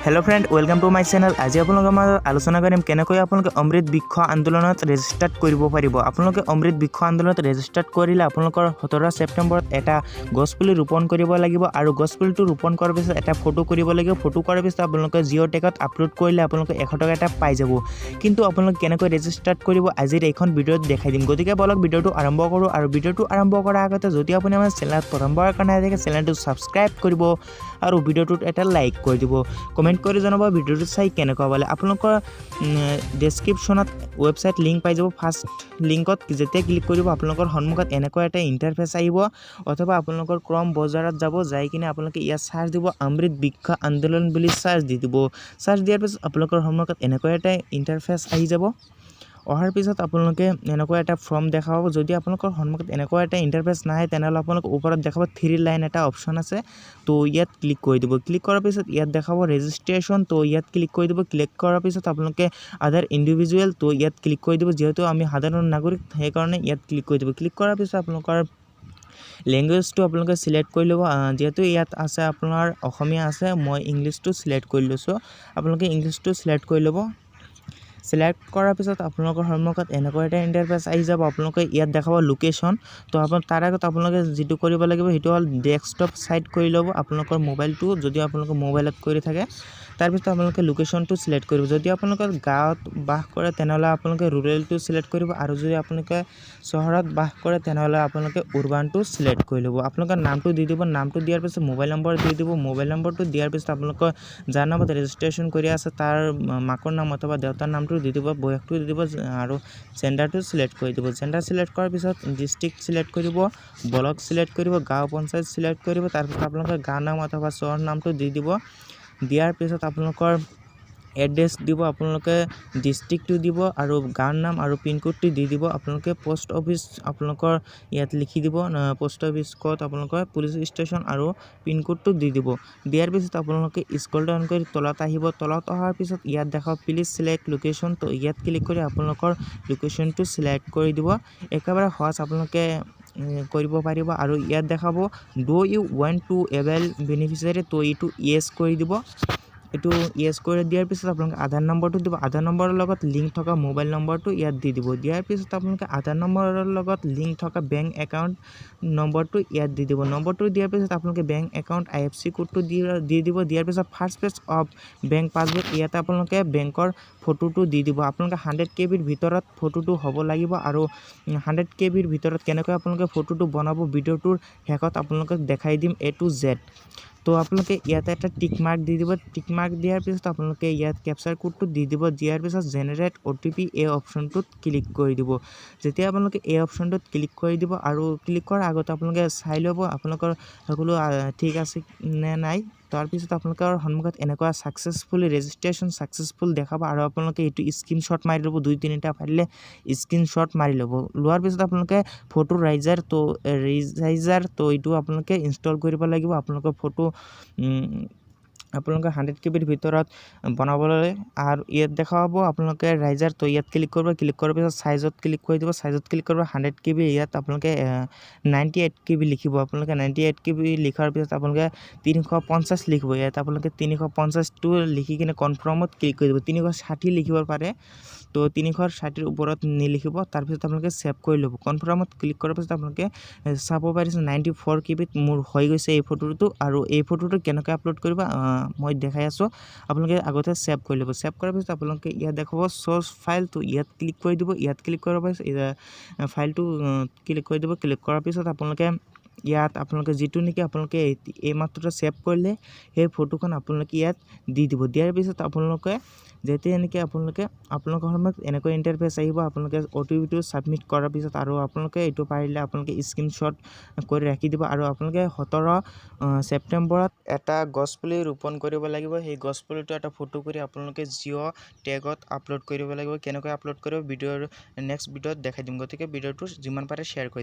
Hello friend, welcome to my channel. আজি আপোনালোকৰ মাজত আলোচনা কৰিম কেনেকৈ আপোনালোকে অমৃত বৃক্ষ আন্দোলনত ৰেজিষ্টাৰ্ড কৰিব পাৰিব। আপোনালোকে অমৃত বৃক্ষ আন্দোলনত ৰেজিষ্টাৰ্ড কৰিলে আপোনালোকৰ 17 ছেপ্টেম্বৰত এটা গছপুলি ৰোপণ কৰিব লাগিব আৰু গছপুলিটো ৰোপণ কৰাৰ পিছত এটা ফটো কৰিব লাগিব। ফটো কৰাৰ পিছত আপোনালোকে জিঅ' টেগত আপলোড কৰিলে আপোনালোকে 100 টকা এটা পাই যাব। কিন্তু আপোনালোকে কেনেকৈ ৰেজিষ্টাৰ্ড কৰিব, আজিৰ এইখন ভিডিঅ'ত দেখাই দিম। গতিকে বলক, ভিডিঅ'টো আৰম্ভ কৰোঁ। আৰু ভিডিঅ'টো আৰম্ভ কৰাৰ আগতে যদি আপুনি আমাৰ চেনেলত প্ৰথমবাৰৰ কাৰণে আহি থাকে, চেনেলটো ছাবস্ক্ৰাইব কৰিব আৰু ভিডিঅ'টোত এটা লাইক কৰি দিব। কমেণ্ট কৰি জনাব ভিডিঅ'টো চাই কেনেকুৱা পালে। আপোনালোকৰ ডেছক্ৰিপশ্যনত ৱেবছাইট লিংক পাই যাব। ফাৰ্ষ্ট লিংকত যেতিয়া ক্লিক কৰিব, আপোনালোকৰ সন্মুখত এনেকুৱা এটা ইণ্টাৰফেচ আহিব। অথবা আপোনালোকৰ ক্ৰম বজাৰত যাব, যাই কিনে আপোনালোকে ইয়াত চাৰ্চ দিব, অমৃত বৃক্ষ আন্দোলন বুলি চাৰ্চ দি দিব। চাৰ্চ দিয়াৰ পিছত আপোনালোকৰ সন্মুখত এনেকুৱা এটা ইণ্টাৰফেচ আহি যাব। অহাৰ পিছত আপোনালোকে এনেকুৱা এটা ফৰ্ম দেখা পাব। যদি আপোনালোকৰ সন্মুখত এনেকুৱা এটা ইণ্টাৰফেচ নাহে, তেনেহ'লে আপোনালোকে ওপৰত দেখাব থ্ৰী লাইন এটা অপশ্যন আছে। তো ইয়াত ক্লিক কৰি দিব। ক্লিক কৰাৰ পিছত ইয়াত দেখাব ৰেজিষ্ট্ৰেশ্যন। তো ইয়াত ক্লিক কৰি দিব। ক্লিক কৰাৰ পিছত আপোনালোকে আদাৰ ইণ্ডিভিজুৱেল, তো ইয়াত ক্লিক কৰি দিব। যিহেতু আমি সাধাৰণ নাগৰিক, সেইকাৰণে ইয়াত ক্লিক কৰি দিব। ক্লিক কৰাৰ পিছত আপোনালোকৰ লেংগুৱেজটো আপোনালোকে চিলেক্ট কৰি ল'ব। যিহেতু ইয়াত আছে আপোনাৰ অসমীয়া আছে, মই ইংলিছটো চিলেক্ট কৰি লৈছোঁ। আপোনালোকে ইংলিছটো চিলেক্ট কৰি ল'ব। চিলেক্ট কৰাৰ পিছত আপোনালোকৰ সন্মুখত এনেকুৱা এটা ইণ্টাৰফেচ আহি যাব। আপোনালোকে ইয়াত দেখাব লোকেশ্যন। তো আপোনাৰ তাৰ আগত আপোনালোকে যিটো কৰিব লাগিব, সেইটো হ'ল ডেস্কটপ ছাইট কৰি ল'ব আপোনালোকৰ মোবাইলটো, যদি আপোনালোকে মোবাইলত কৰি থাকে। তাৰপিছত আপোনালোকে লোকেশ্যনটো চিলেক্ট কৰিব। যদি আপোনালোকে গাঁৱত বাস কৰে, তেনেহ'লে আপোনালোকে ৰুৰেলটো চিলেক্ট কৰিব আৰু যদি আপোনালোকে চহৰত বাস কৰে, তেনেহ'লে আপোনালোকে উৰবানটো চিলেক্ট কৰি ল'ব। আপোনালোকৰ নামটো দি দিব। নামটো দিয়াৰ পিছত মোবাইল নম্বৰ দি দিব। মোবাইল নম্বৰটো দিয়াৰ পিছত আপোনালোকৰ যাৰ নামত ৰেজিষ্ট্ৰেশ্যন কৰি আছে, তাৰ মাকৰ নাম অথবা দেউতাৰ নামটো দি দিব, বয়সটো দি দিব আৰু জেণ্ডাৰটো চিলেক্ট কৰি দিব। জেণ্ডাৰ চিলেক্ট কৰাৰ পিছত ডিষ্ট্ৰিক্ট চিলেক্ট কৰিব, ব্লক চিলেক্ট কৰিব, গাঁও পঞ্চায়ত চিলেক্ট কৰিব। তাৰপিছত আপোনালোকে গাঁৱৰ নাম অথবা চহৰ নামটো দি দিব। দিয়াৰ পিছত আপোনালোকৰ এড্ৰেছ দিব, আপোনালোকে ডিষ্ট্ৰিক্টটো দিব আৰু গাঁৱৰ নাম আৰু পিনক'ডটো দি দিব। আপোনালোকে পষ্ট অফিচ আপোনালোকৰ ইয়াত লিখি দিব, পষ্ট অফিচ ক'ত, আপোনালোকৰ পুলিচ ষ্টেচন আৰু পিনক'ডটো দি দিব। দিয়াৰ পিছত আপোনালোকে স্ক্ৰল ডাউন কৰি তলত আহিব। তলত অহাৰ পিছত ইয়াত দেখাব "প্লিজ চিলেক্ট লোকেশ্যন"। তো ইয়াত ক্লিক কৰি আপোনালোকৰ লোকেশ্যনটো চিলেক্ট কৰি দিব। একেবাৰে সহজ, আপোনালোকে কৰিব পাৰিব। আৰু ইয়াত দেখাব "Do you want to avail beneficiary?" তো এইটো য়েছ কৰি দিব। এইটো য়েছ কৰি দিয়াৰ পিছত আপোনালোকে আধাৰ নম্বৰটো দিব। আধাৰ নম্বৰৰ লগত লিংক থকা মোবাইল নম্বৰটো ইয়াত দি দিব। দিয়াৰ পিছত আপোনালোকে আধাৰ নম্বৰৰ লগত লিংক থকা বেংক একাউণ্ট নম্বৰটো ইয়াত দি দিব। নম্বৰটো দিয়াৰ পিছত আপোনালোকে বেংক একাউণ্ট আইএফচি কোডটো দি দি দিব। দিয়াৰ পিছত first page of bank passbook, ইয়াতে আপোনালোকে বেংকৰ ফটোটো দি দিব। আপোনালোকে 100 কেবিৰ ভিতৰত ফটোটো হ'ব লাগিব। আৰু 100 কেবিৰ ভিতৰত কেনেকৈ আপোনালোকে ফটোটো বনাব, ভিডিঅ'টোৰ শেষত আপোনালোকক দেখাই দিম এ টু জেড। তো আপোনালোকে ইয়াতে এটা টিক মাৰ্ক দি দিব। টিক মাৰ্ক দিয়াৰ পিছত আপোনালোকে ইয়াত কেপচাৰ কোডটো দি দিব। দিয়াৰ পিছত জেনেৰেট অ'টিপি এই অপশ্যনটোত ক্লিক কৰি দিব। যেতিয়া আপোনালোকে এই অপশ্যনটোত ক্লিক কৰি দিব আৰু ক্লিক কৰাৰ আগত আপোনালোকে চাই ল'ব আপোনালোকৰ সকলো ঠিক আছে নে নাই। তাৰপিছত আপোনালোকৰ সন্মুখত এনেকুৱা ছাকচেছফুলি ৰেজিষ্ট্ৰেশ্যন ছাকচেছফুল দেখাব আৰু আপোনালোকে এইটো স্ক্ৰীনশ্বট মাৰি ল'ব। দুই তিনিটা পাৰিলে স্ক্ৰীনশ্বট মাৰি ল'ব। লোৱাৰ পিছত আপোনালোকে ফটো ৰাইজাৰ, তো ৰিচাইজাৰ, তো এইটো আপোনালোকে ইনষ্টল কৰিব লাগিব আপোনালোকৰ ফটো আপোনালোকে 100 কেবিৰ ভিতৰত বনাবলৈ। আৰু ইয়াত দেখা পাব আপোনালোকে ৰাইজাৰ। তো ইয়াত ক্লিক কৰিব। ক্লিক কৰাৰ পিছত চাইজত ক্লিক কৰি দিব। চাইজত ক্লিক কৰিব, 100 কেবি, ইয়াত আপোনালোকে 98 কেবি লিখিব। আপোনালোকে 98 কেবি লিখাৰ পিছত আপোনালোকে 350 লিখিব। ইয়াত আপোনালোকে 350টো লিখি কিনে কনফাৰ্মত ক্লিক কৰি দিব। 360 লিখিব পাৰে, তো 360ৰ ওপৰত নিলিখিব। তাৰপিছত আপোনালোকে ছেভ কৰি ল'ব। কনফাৰ্মত ক্লিক কৰাৰ পিছত আপোনালোকে চাব পাৰিছে 94 কেবিত মোৰ হৈ গৈছে এই ফটোটো। আৰু এই ফটোটো কেনেকৈ আপলোড কৰিব, মই দেখাই আছোঁ। আপোনালোকে আগতে ছেভ কৰি ল'ব। ছেভ কৰাৰ পিছত আপোনালোকে ইয়াত দেখাব চ'ৰ্চ ফাইলটো, ইয়াত ক্লিক কৰি দিব। ইয়াত ক্লিক কৰাৰ পিছত ফাইলটো ক্লিক কৰি দিব। ক্লিক কৰাৰ পিছত আপোনালোকে ইয়াত আপোনালোকে যিটো নেকি আপোনালোকে এইমাত্ৰ ছেভ কৰিলে, সেই ফটোখন আপোনালোকে ইয়াত দি দিব। দিয়াৰ পিছত আপোনালোকে যেতিয়া এনেকৈ আপোনালোকে আপোনালোকৰ সন্মুখত এনেকৈ ইণ্টাৰফেচ আহিব, আপোনালোকে অ'টিপিটো ছাবমিট কৰাৰ পিছত। আৰু আপোনালোকে এইটো পাৰিলে আপোনালোকে স্ক্ৰীনশ্বট কৰি ৰাখি দিব। আৰু আপোনালোকে 17 ছেপ্টেম্বৰত এটা গছপুলি ৰোপণ কৰিব লাগিব। সেই গছপুলিটো এটা ফটো কৰি আপোনালোকে জিঅ' টেগত আপলোড কৰিব লাগিব। কেনেকৈ আপলোড কৰিব, ভিডিঅ'ৰ নেক্সট ভিডিঅ'ত দেখাই দিম। গতিকে ভিডিঅ'টো যিমান পাৰে শ্বেয়াৰ কৰি